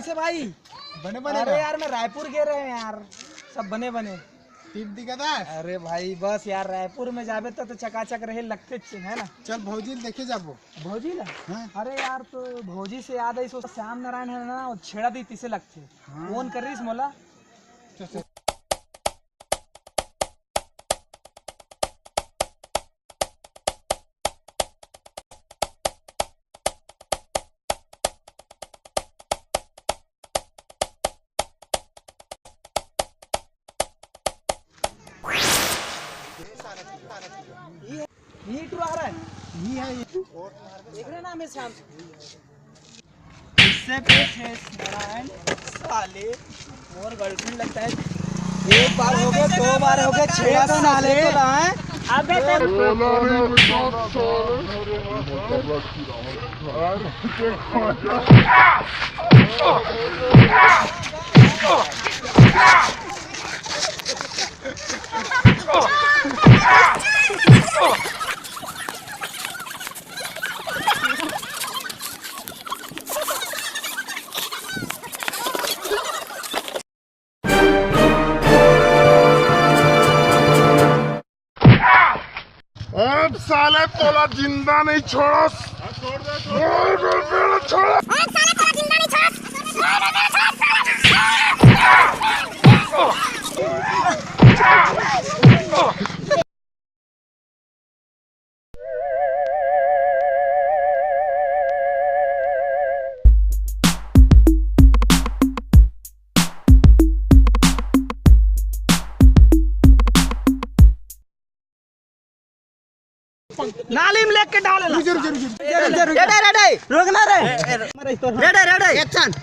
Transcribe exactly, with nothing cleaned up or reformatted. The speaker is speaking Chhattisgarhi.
कैसे भाई? बने बने अरे बा। यार, मैं रायपुर गे रहे यार, सब बने बने। टिप दिखा था। अरे भाई, बस यार, रायपुर में जाबे त तो चकाचक रहे लगथे, है ना? चल भौजी ल देखे जाबो। भौजी ला? हाँ। अरे यार, तो भौजी से याद आई, सो श्याम नारायण है ना, वो छेड़ा दी तिसे लगथे। हाँ। फोन कर रहीस मोला। चल, चल। ये, ये टूरा आ रहा है। ये है ये। देख रहे ना हमें शाम से। इससे पूछ है नारायण, साले मोर गर्लफ्रेंड लगता है। एक बार हो गए, दो बार हो गए, छह बार साले तो रहा है। अबे तो अब साले तोला जिंदा नहीं छोड़स। छोड़ दे, छोड़ दे। छोड़। नाली में लेके डाले ला। रुक, रुक, रुक, रुक। रेडे, रेडे, रुक ना रे। रेडे, रेडे। एक्शन।